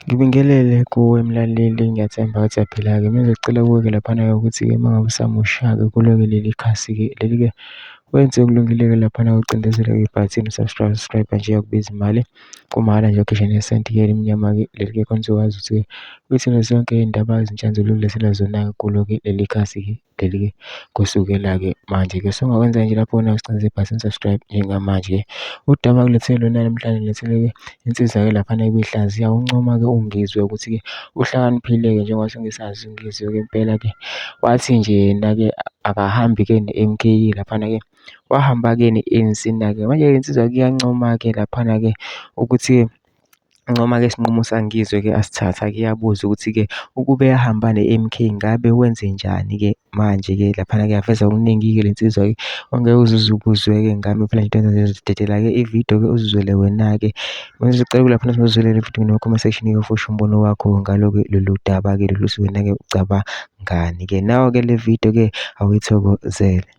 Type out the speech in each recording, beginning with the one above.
Ngibingelele kuwe mlaleli, ngiyathemba ukuthi uyaphila-ke. Mina ngizocela kuwe-ke laphana-ke ukuthi-ke uma ngabe usamusha-ke kulo-ke leli khasi-ke leli-ke wenze okulungile-ke laphana ucindezele ibhathini u-subscribe, subscribe nje akubizi imali kumahhala nje ukhishwe nesenti-ke elimnyama-ke leli-ke khona uzokwazi ukuthi-ke uthole zonke iy'ndaba ezintsha engilungisela zona-ke kulo-ke leli khasi-ke. Leli-ke kusukela-ke manje-ke sungakwenza nje lapho wena usicindezela ibhathini subscribe njengamanje-ke. Udaba ngilethele lona namhlanje ngilethele-ke insizwa-ke laphana ebihlaziya uncoma-ke uNgizwe ukuthi-ke uhlakaniphile-ke njengoba sengisazi uNgizwe-ke impela-ke. Wathi nje yena-ke akahambi-ke ne-M_K laphana-ke wahamba-ke ne-A_N_C na-ke. Manje-ke insizwa-ke iyancoma-ke laphana-ke ukuthi-ke Ncoma-ke isinqumo saNgizwe-ke asithatha-ke iyabuza ukuthi-ke ukube yahamba ne-M_K ngabe wenzenjani-ke manje-ke laphana-ke yaveza okuningi-ke le nsizwa-ke ongeke uze uze ukuzwe-ke ngami phela into ngizodedela-ke ividiyo-ke uzizwele wena-ke. Ngizocela laphana uzizwele le vidiyo kuma-comment section-ke ufushe umbono wakho ngalo-ke lolu daba-ke lolu ukuthi wena-ke ucabangani-ke. Nawe-ke le vidiyo-ke awuyithokozele.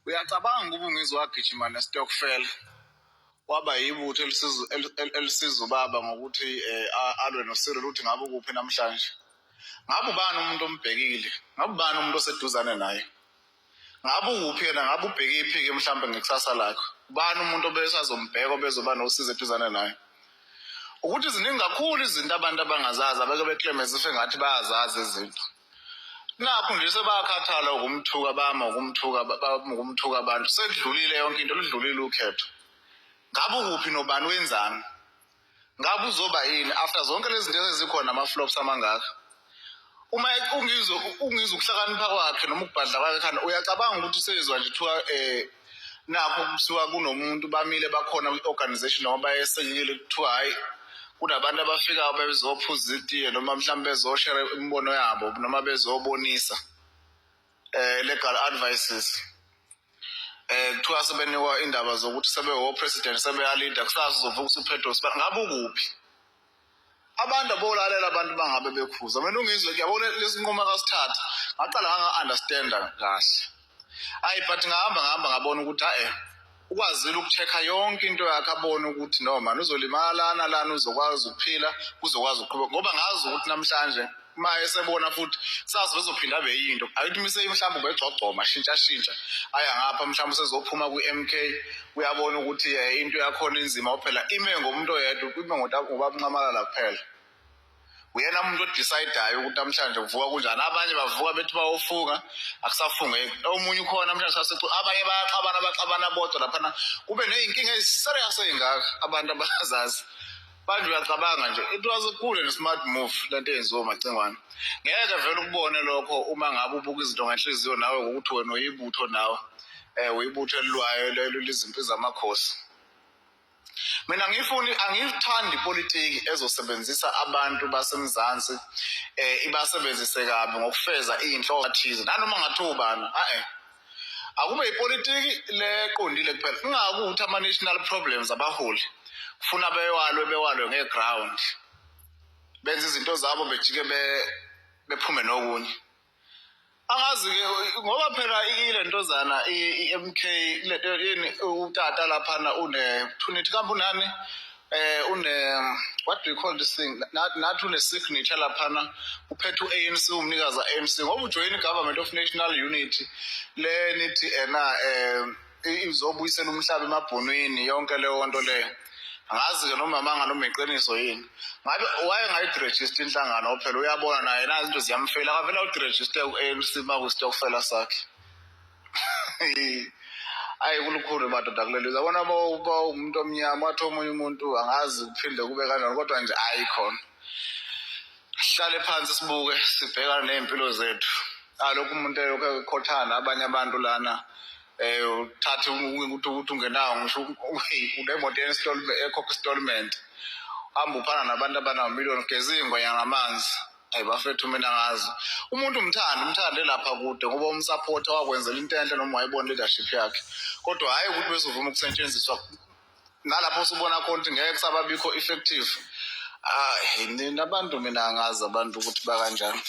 Uyacabanga ukuba uNgizwe wagijima nestokfela waba yibutho elisiza ubaba ngokuthi alwe noCyril ukuthi ngabe ukuphi namhlanje? Ngabe ubani umuntu ombhekile? Ngabe ubani umuntu oseduzane naye? Ngabe ukuphi yena? Ngabe ubhekephi-ke mhlawumbe ngekusasa lakhe? Ubani umuntu obesazombheka obezoba nosizo eduzane naye? Ukuthi ziningi kakhulu izinto abantu abangazazi abeke bekleme zife ngathi bayazazi izinto. Nakhu nje sebakhathala ukumthuka bama ukumthuka bama ukumthuka abantu sekudlulile yonke into ludlulile ukhetho. Ngabe ukuphi nobani wenzani? Ngabe uzoba yini after zonke lezi zinto ezikhona ama-flops amangaka? Uma ungizwe ungizwe ukuhlakanipha kwakhe noma ukubhadla kwakhe ekhanda uyacabanga ukuthi usezwa nje kuthiwa nakho kuthiwa kunomuntu bamile bakhona kwi-organization noma bayesekile kuthiwa hhayi kunabantu abafikayo bezophuza itiye noma mhlawumbe bezoshare imibono yabo noma bezobonisa legal advices. Kuthiwa sebenikwa indaba zokuthi sebewo-president sebeyalida kusasa uzovuka usuphethe usibani ngabe ukuphi? Abantu abolalela abantu bangabe bekhuza mina ungizwe ngiyabona lesinqumo akasithatha ngaqala nganga-understanda kahle ayi but ngahamba ngahamba ngabona ukuthi ae ukwazile uku-check-a yonke into yakhe abone ukuthi no mani uzolimala lana lana uzokwazi ukuphila uzokwazi ukuqhubeka ngoba ngazi ukuthi namhlanje uma esebona futhi kusasa bezophinda abe yinto akithi mise mhlawumbe ubegcogcoma shintsha shintsha aya ngapha mhlawumbe usezophuma kwi-MK uyabona ukuthi into yakhona inzima phela ime ngomuntu oyedwa ime ngobaba uNxamalala kuphela uyena umuntu odecidayo ukuthi namhlanje kuvuka kunjani abanye bavuka bethi bayofunga akusafungeki omunye ukhona namhlanje sasecu abanye bayaxabana baxabana bodwa laphana kube ney'nkinga ezi-serious ey'ngaka abantu abazazi manje uyacabanga nje it was a cool and smart move lento eyenziwe uMacingwane ngeke vele ukubone lokho uma ngabe ubuka izinto ngenhliziyo nawe ngokuthi wena uyibutho nawe uyibutho elilwayo lelo lizimpi zamakhosi. Mina ngifuni angiyithandi ipolitiki ezosebenzisa abantu baseMzansi ibasebenzise kabi ngokufeza iy'nhloso thize nanoma ngathiwa ubani a-e akube ipolitiki leqondile kuphela kungakuthi ama-national problems abaholi kufuna bewalwe bewalwe nge-ground benze izinto zabo bejike bephume nokunye. Angazi-ke ngoba phela ile ntozana i-M_K le nto yini utata laphana une-thunithi kambe unani une what do you call this thing nathi une-signature laphana uphethe u-A_N_C umnikazi wa-A_N_C ngoba ujoyina i-Government of National Unity le nithi ena izobuyisela umhlaba emabhunwini yonke leyo nto leyo angazi-ke noma amanga noma iqiniso yini ngabe wayengayidirejista inhlangano phela uyabona naye nazi izinto ziyamfela akavele awudirejiste ku-ANC uma kwisitokfela sakhe ayi kulukhulu madoda kuleli yabona uba umuntu omnyama wathi omunye umuntu angazi kuphinde kube kanjani kodwa nje ayi khona sihlale phansi sibuke sibhekane ney'mpilo zethu alokhu umuntu elokhu ekhothana abanye abantu lana uthathe ukuthi ukuthi ungenawo ngisho unemoto ekhokha installment hamba uphana nabantu abanamiliyoni ugeza iy'ngwenya ngamanzi ayi bafethu mina ngazi umuntu umthanda umthande lapha kude ngoba umsapotha wakwenzela into enhle noma wayibona leadership yakhe kodwa hhayi ukuthi bese uvuma ukusetshenziswa nalapho usubona khona ukuthi ngeke kusababikho effective. Ah, nina abantu, mina angazi abantu ukuthi bakanjani.